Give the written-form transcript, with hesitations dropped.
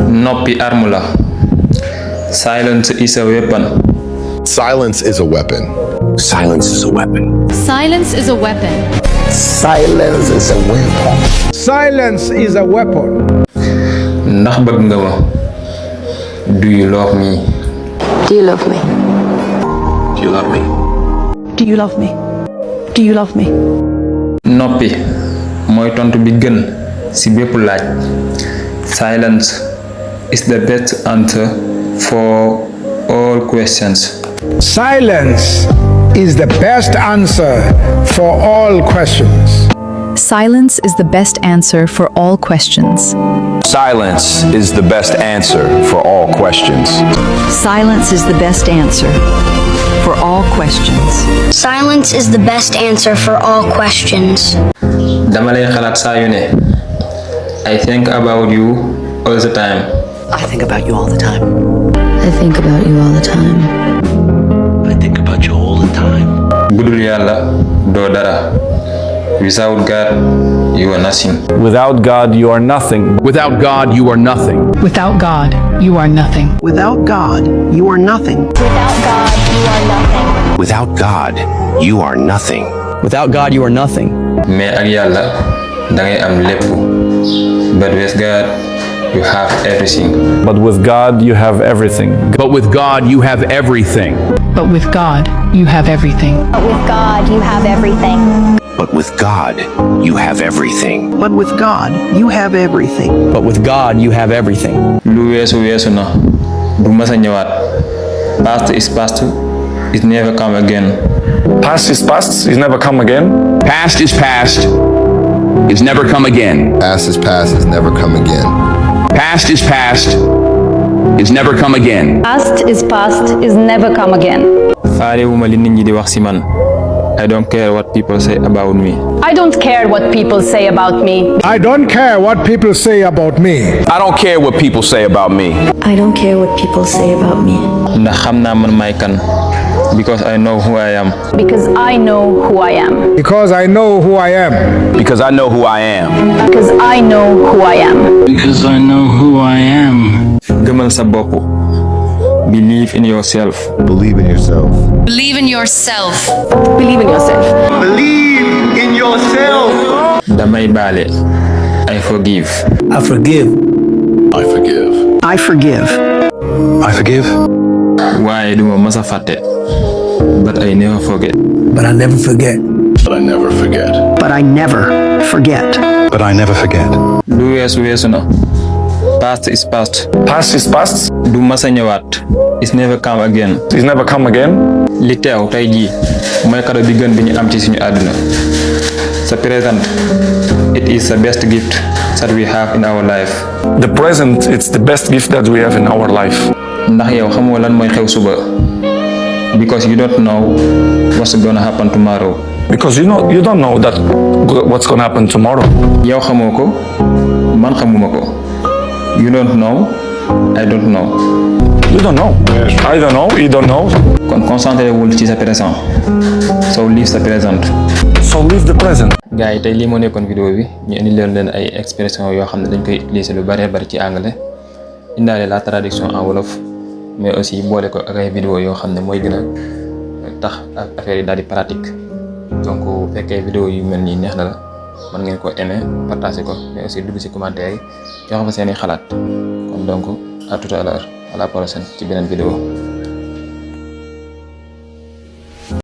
noppi arme la. Silence is a weapon. Silence is a weapon. Silence is a weapon. Silence is a weapon. Silence is a weapon. Silence is a weapon. Ndax bëgg nga ma? Do you love me? Do you love me? Do you love me? Do you love me? Do you love me? Noppi mooy tontu bi gën ci bépp laaj. Silence is the best answer for all questions. Silence is the best answer for all questions. Silence is the best answer for all questions. Silence is the best answer for all questions. Silence is the best answer for all questions. Silence is the best answer for all questions. Dama lay xalaat saa yu ne. I think about you all the time. I think about you all the time. I think about you all the time. I think about you all the time. Budul Yàlla doo dara. Without God, you are nothing. Without God, you are nothing. Without God, you are nothing. Without God, you are nothing. Without God, you are nothing. Without God, you are nothing. Without God, you are nothing. Without God, you are nothing. Mais ak Yàlla dangay am lépp. But with God, you have everything. But with God, you have everything. But with God, you have everything. But with God, you have everything. But with God, you have everything. But with God, you have everything. But with God, you have everything. But with God, you have everything. Lu weesu na du masa ñëwaat. Past is past. It never come again. Past is past, it never come again. Past is past. It's never come again. Past is past, is never come again. Past is past. It's never come again. Past is past, is never come again. Faale wu ma li nit ñi di wax ci man. I don't care what people say about me. I don't care what people say about me. I don't care what people say about me. I don't care what people say about me. I don't care what people say about me. Ndax xam naa man may kan. Because I know who I am. Because I know who I am. Because I know who I am. Because I know who I am. Because I know who I am. Because I know who I am. Gëmal sa bopp. Believe in yourself. Believe in yourself. Believe in yourself. Believe in yourself. Believe in yourself. Damay baale. I forgive. I forgive. I forgive. I forgive. I forgive. Waaye duma masa fàtte. But I never forget. But I never forget. But I never forget. But I never forget. But I never forget. Lu weesu na. Past is past. Past is past, Du masa ñëwaat. It's never come again. it never come again. Li teew tey jii mooy cadeau bi gën bi ñu am ci suñu àdduna. Sa present. It is the best gift that we have in our life. The present, it's the best gift that we have in our life. Ndax yow xamoo lan mooy xew suba. Because you don't know what's gonna happen tomorrow. Because you don't know that what's gonna happen tomorrow. Yow xamoo ko, man xamuma ko. You don't know, I don't know. You don't know. I don't know, you don't know. Kon concentré wul ci sa présent. So live sa présent. So live the present. Gars yi tey lii moo nekkoon vidéo bi ñu indi leen ay expression yoo xam ne dañ koy utiliser lu bari ci anglais. Indaale la traduction en wolof. Mais aussi boole ko ak ay vidéo yoo xam ne mooy gën a tax affaire yi daal di pratique. Donc bu fekkee vidéo yu mel nii neex na la mën ngeen ko aimer partager ko mais aussi dugg ci commentaire yi jox fa seeni xalaat kon donc à tout à l'heure à la prochaine ci beneen vidéo.